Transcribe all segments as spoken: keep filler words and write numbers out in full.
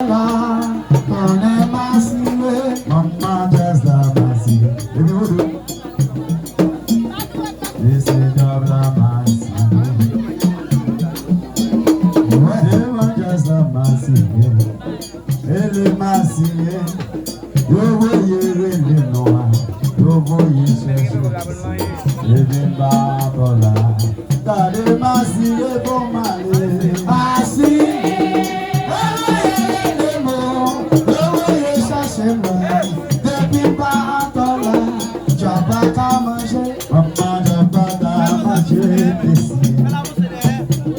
la, konnen m asire. Manman djaz la m asire. Epi ou dou. Mesye djab la m asire. Devan djaz la m asire. Rele m asire. Yo voye rele non a. Yo voye chèche. Leve m pa atò la. Gade m asire pou m ale. Asire. Yo voye rele m. Yo voye chèche mwen. Depi m pa atò la. Djab pa ka manje. Manman djab pa ka manje.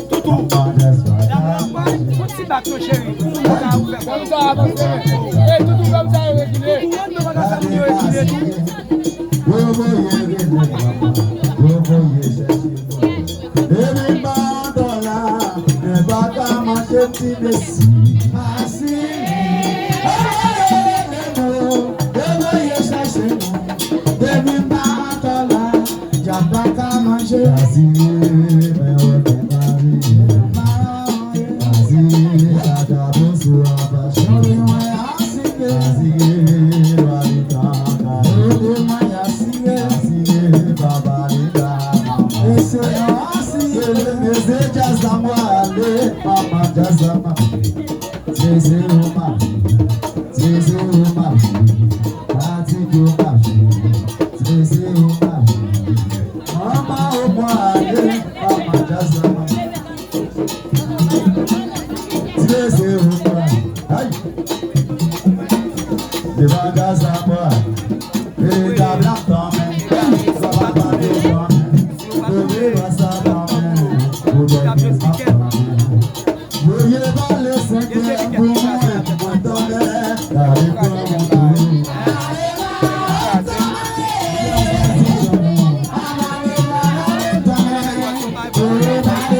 Toutou. Manman djab pa ka manje. Ti bak non cheri, pou moun sa a ouvè kò yo. Kòmsa a pite. Ey, toutou, kòmsa yo rekile. Toutou, yo pa ka fè moun yo rekile tou. Yo voye rele mwen, yo voye chèche mwen. Epi m pa atò la, men pa ka manje ti mesi. Asi. Yo voye rele mwen, yo voye chèche mwen. Epi m pa atò la, djab pa ka manje. Asi, men yo te mari. Asi, kaka boso a pa chanje. Asi, lwa li kaka. Asi, papa li la. Mesye, djaz la mwen ale. Papa, djaz la mwen ale. Zeze ou mache. Zeze ou mache. Pati yo mache. Zeze ou mache. Manman ou mwen ale. Papa, djaz la mwen ale. Ti leze ou pran. Ay. Devan gaz la pran. Veritab la tanmen. Sa pa pale tanmen. Pou viv sa tanmen. Pou bèl gaz la tanmen. Voye pale senkyèm pou mwen. Mwen tanmen. Gade kòman ou Bèl tata.